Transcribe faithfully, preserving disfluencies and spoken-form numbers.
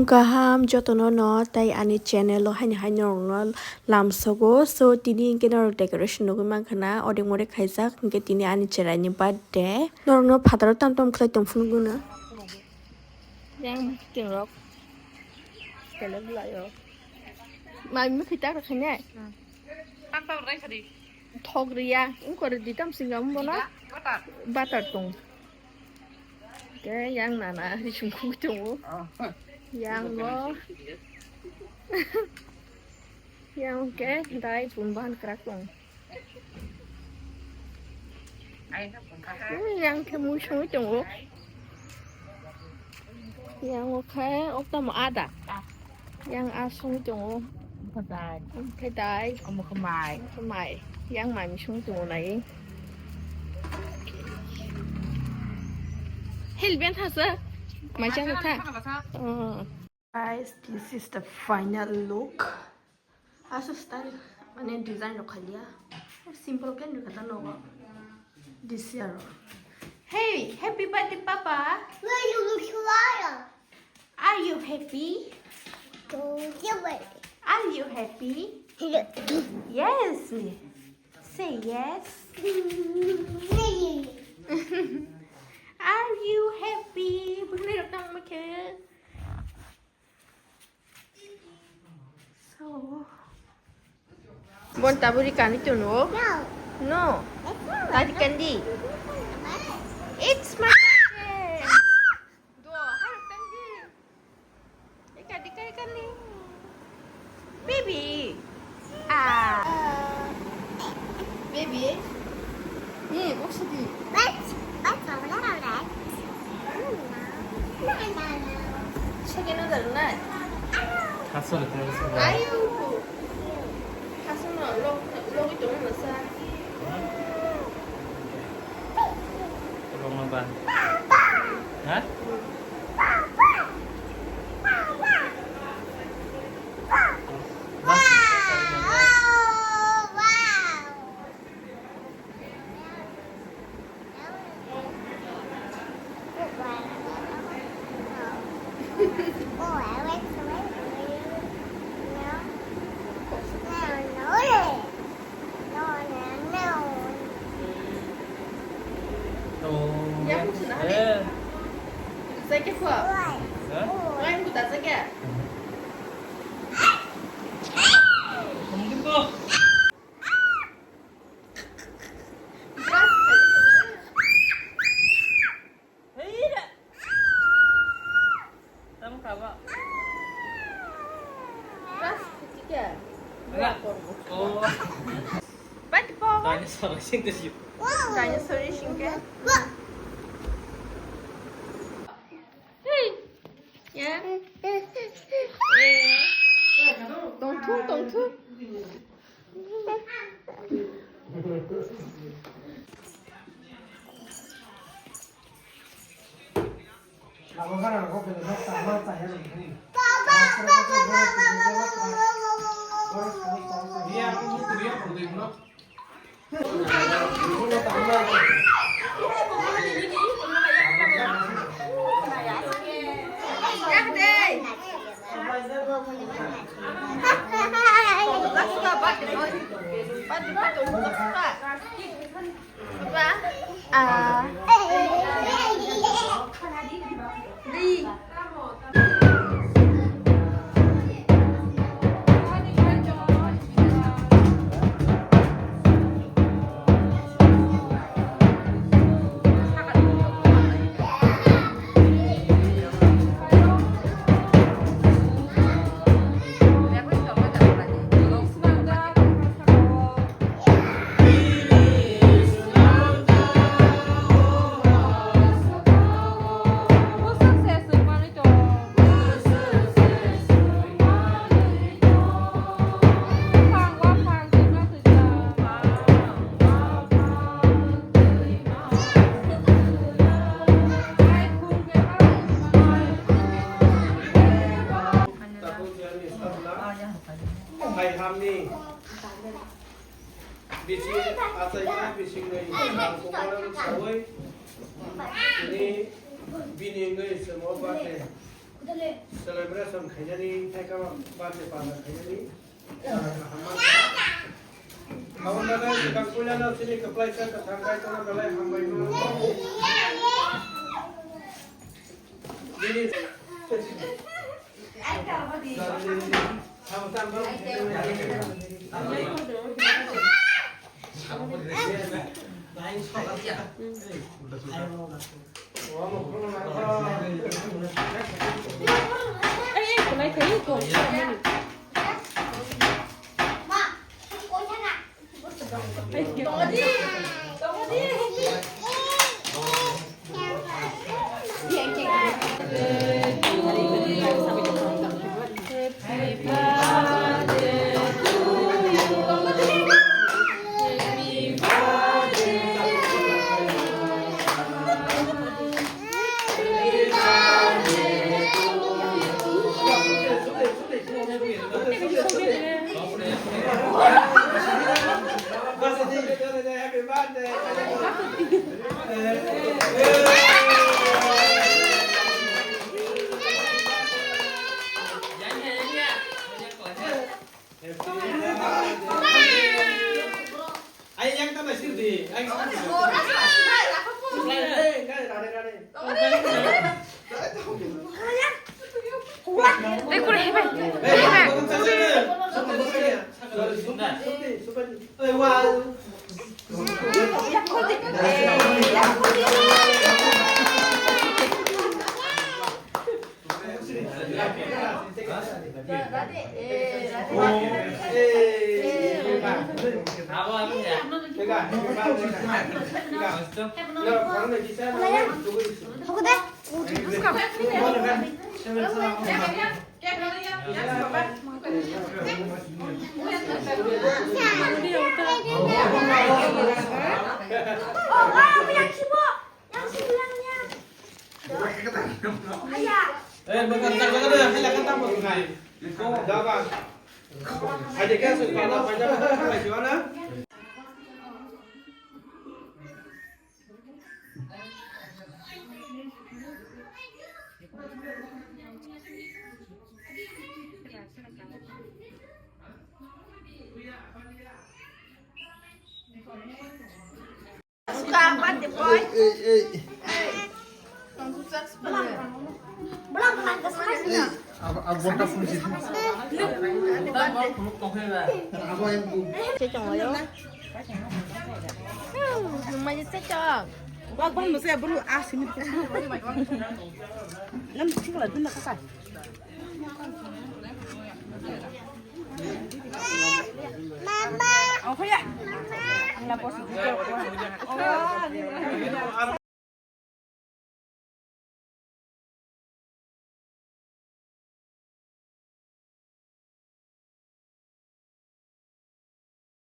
Kaham jotono no tai ani channel o haini hai norokno lamsogo. So tini hwnkhe norok decoration nugwi mankha na, odek modek khaijak hwnkhe tini ani chwraini birthday. Norokno phataro tam tam khlai tongphuru gwnang. Yang mukhitwng rok. Kele bwlai rok. Mai mukhitwng rok khainai? Thok riya, wngkor di tam singam bono. Butter tong. Ke yang nana risung khuk tongo. Yang go. Yang ke dai pun bahan krak tong. Yang ke mui sungwi tongo. Yang o khe oktamo ada. Yang a sungwi tongo. Omo khe dai. Omo khe dai. Omo khe mai. Omo khe mai. Yang mai mi sungwi tongo nai. Hel ben thasa. Mai cha tha. Oh. Guys, this is the final look. Aso style, mane design rok khaliya. Simple khe nukha ta nogo. This year. Hey, happy birthday, Papa. Are you happy? Are you happy? Yes. Say yes. Are you happy? Bwkhwnai rok tang ma khe? So. Bon taburi kani tunu? No. No. It's not. Tadi kandi. It's my birthday. Do, harap kandi. Ika di kai kandi. Baby. Ah. Baby. Ni, boksi di. Let's, let's go, let's go, let's go. Second order na. Kasar, kasar. Ayo. Kasar na, log, log itu mana sa? Log apa? Hah? Dinosaur sing tei sio. Dinosaur sing ke. Hey. Ya. Eh. Tongthung, tongthung. Hai hamni bising achaikha bisingni ang kumaran sawi ni bini wngwi chwngno bate. Celebration khainani, tei kabo birthday parna khainani. Aboni bagwi swkang puilano chini kwplaisa kwthang Kaitorno belai hambai mano. Bini Ai, yang tambah sih di. Ai, Ei, ei, ei. Ei, ab-, ab-, bota phone si. Abo yang bu. Cecong ayo. Nung mai cecong. Wak bang nuse bulu asini. Nam sikla dun na kaka. Mama. Oh ya. Mama.